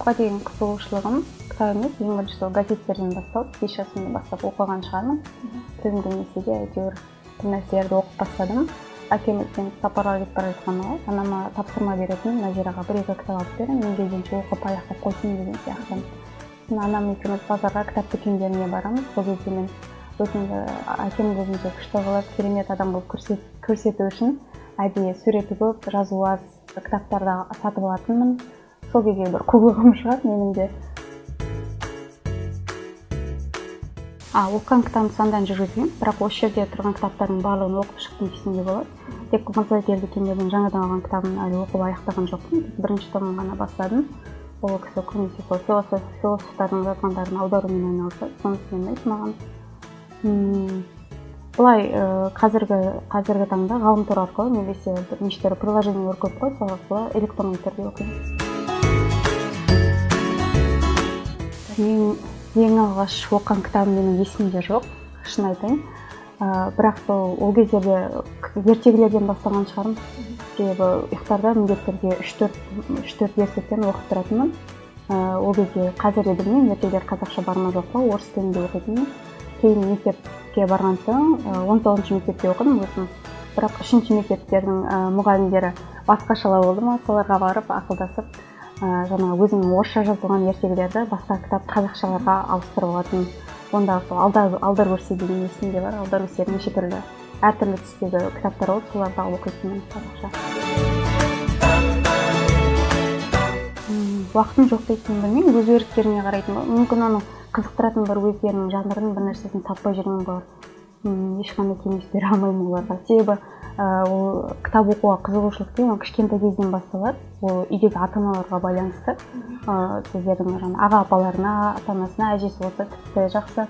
Кітапқа деген қызығушылығым кітап емес, ең бірінші сол газеттерден басталды. 5 жасымнан бастап оқыған шығармын. Тілім білмесе де әйтеуір бір нәрселерді оқып бастадым. Әкем үлкен сапарға кетіп бара жатқанда анама тапсырма беретін, Назираға 1-2 кітап алып беремін, мен келгенше оқып аяқтап қойсын деген сияқты. Сосын анам екеуміз базарға кітап дүкендеріне барамыз. Сол кезде мен өзімді әкем көзінше күшті қылып, керемет адам қылып көрсету үшін әдейі суреті көп, жазуы аз кітаптарды сатып алатынмын. Сол кезде бір қулығым шығар менің де. Оқыған кітабым сандан жүргізген, бірақ осы жерде тұрған кітаптардың барлығын оқып шықтым десем де болады. Тек Мырза Келдікендерден жаңадан алған кітабын әлі оқып аяқтаған жоқпын. Бірінші томын ғана бастадым. Ол кісі көбінесе сол философтардың жазғандарын аударумен айналысады. Сонысы ұнайды маған. Былай қазіргі таңда ғаламтор арқылы немесе неше түрлі приложениелер көп қой, сол арқылы электронды түрде оқимын. Ең алғаш оқыған кітабым менің есімде жоқ, шын айтайын. Бірақ сол ол кездерде ертегілерден бастаған шығармын. Себебі ұйықтарда міндетті түрде 3-4 ертектен оқып тұратынмын. Ол кезде қазір де білмеймін, ертегілер қазақша бар ма жоқ па, орыс тілінде оқитынмын. Кейін мектепке барған соң, 19-шы мектепте оқыдым өзім. Бірақ 3-ші мектептердің мұғалімдері басқашалау болды ма, соларға барып ақылдасып, жаңа өзімнің орысша жазылған ертегілерді басқа кітап қазақшаларға ауыстырып алатын. Ондағы сол Алдар Көрсе деген есімде бар. Алдар Көрсе неше түрлі, әртүрлі түстегі кітаптар болды, соларды алып оқитынмын қазақша. Уақытым жоқ дейтінін білмеймін, өз еріктеріне қарайтын болар. Мүмкін оны қызықтыратын бір өздерінің жанрын, бір нәрсесін таппай жүрген болар. Ешқандай кеңес бере алмаймын оларға. Себебі ол кітап оқуға қызығушылық деген ол кішкентай кезден басталады. Ол үйдегі ата-аналарға байланысты. Сіздердің жаңа аға апаларына, ата-анасына, әжесі болса тіпті жақсы.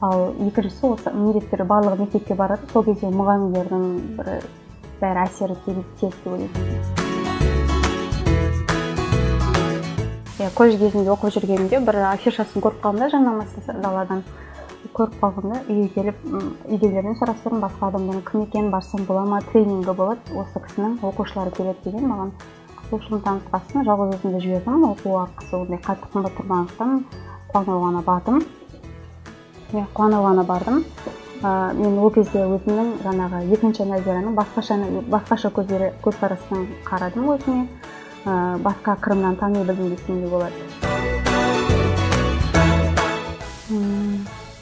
Ал екіншісі осы міндетті түрде барлығы мектепке барады. Сол кезде мұғалімдердің бір бәрі әсері тиеді деп ойлаймын. Колледж кезінде оқып жүргенімде бір афишасын көріп қалдым да, жарнамасын даладан көріп қалғанда үйге келіп, үйдегілерден сұрастырдым, басқа адамдардың кім екенін, барсам бола ма, тренингі болады, осы кісінің оқушылары келеді деген маған қызығушылығын танытқасын жалғыз өзімді жібердім. Оқу ақысы ондай қатты қымбат тұрмағандықтан қуана-қуана бардым. Қуана-қуана бардым. Мен ол кезде өзімнің жаңағы екінші Назираның басқаша көзқарасынан қарадым өзіме. Басқа қырымнан тани білдім десем де болады.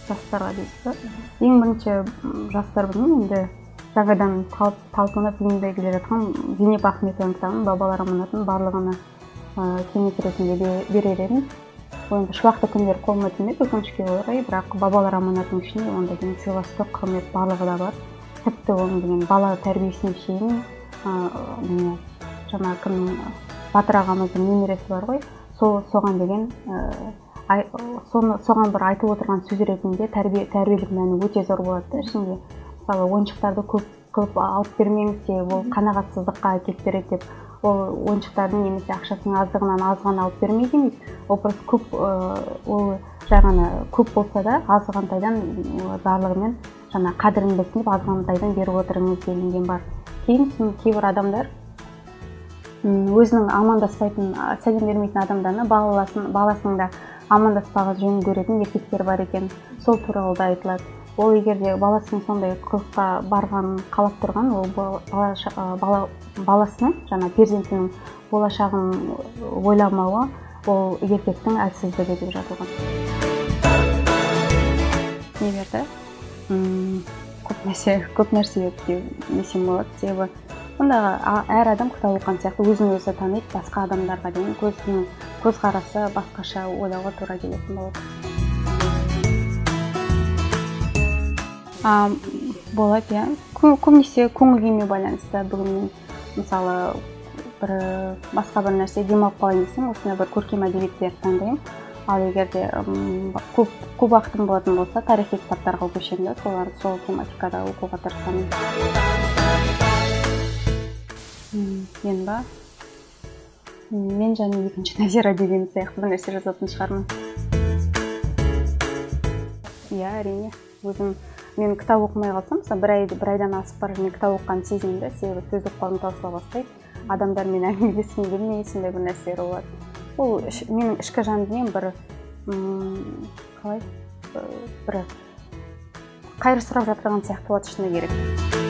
Жастарға дейсіз ба? Ең бірінші жастар білмеймін, енді жаңадан талпынып енді келе жатқан Зейнеп Ахметованың кітабын «Бабалар аманатын» барлығына кеңес ретінде берер едім. Ол енді шуақты күндер қолыма тимеді, өкінішке орай, бірақ «Бабалар аманатының» ішінде онда деген сыйластық, құрмет барлығы да бар. Тіпті оның деген бала тәрбиесіне шейін, міне, жаңа кімнің Батыр ағамыздың немересі бар ғой, соған деген, соған бір айтылып отырған сөз ретінде тәрбиелік мәні өте зор болады да ішінде. Мысалы, ойыншықтарды көп қылып алып бермеңіз, себебі ол қанағатсыздыққа әкеліп береді деп. Ол ойыншықтардың немесе ақшасының аздығынан аз ғана алып бермей демейді. Ол просто көп, ол жай ғана көп болса да азғантайдан барлығымен жаңа қадірін білсін деп азғантайдан беріп отырыңыз делінген бар. Кейін сосын кейбір адамдар өзінің амандаспайтын, сәлем бермейтін адамдарына баласының да амандаспаған жөн көретін еркектер бар екен. Сол туралы да айтылады. Ол егер де баласының сондай қылыққа барғанын қалап тұрған, ол баласының, жаңа перзентінің болашағын ойламауы, ол еркектің әлсіздігі деп жатылған. Не берді? Көп нәрсе берді десем болады. Себебі ондағы әр адам кітап оқыған сияқты өзін өзі таниды, басқа адамдарға деген көзқарасы басқаша ойлауға тура келетін болады. Болады, иә. Көбінесе көңіл күйіме байланысты. Бүгін мен, мысалы, бір басқа бір нәрсе демалып қалайын десем, осындай бір көркем әдебиеттерді таңдаймын. Ал егер де көп уақытым болатын болса, тарихи кітаптарға көшемін де, соларды сол тематикада оқуға тырысамын. Мен ба? Мен және екінші Назира деген сияқты бір нәрсе жазатын шығармын. Иә, әрине. Өзім мен кітап оқымай қалсам, мысалы, бір айдан асып бара жатып мен кітап оқығанын сезінемін да, себебі сөздік қорым таусыла бастайды. Адамдармен әңгімелескім келмей, сондай бір нәрселер болады. Ол менің ішкі жан дүнием бір қалай, бір қайыр сұрап жатырған сияқты болады, шыны керек.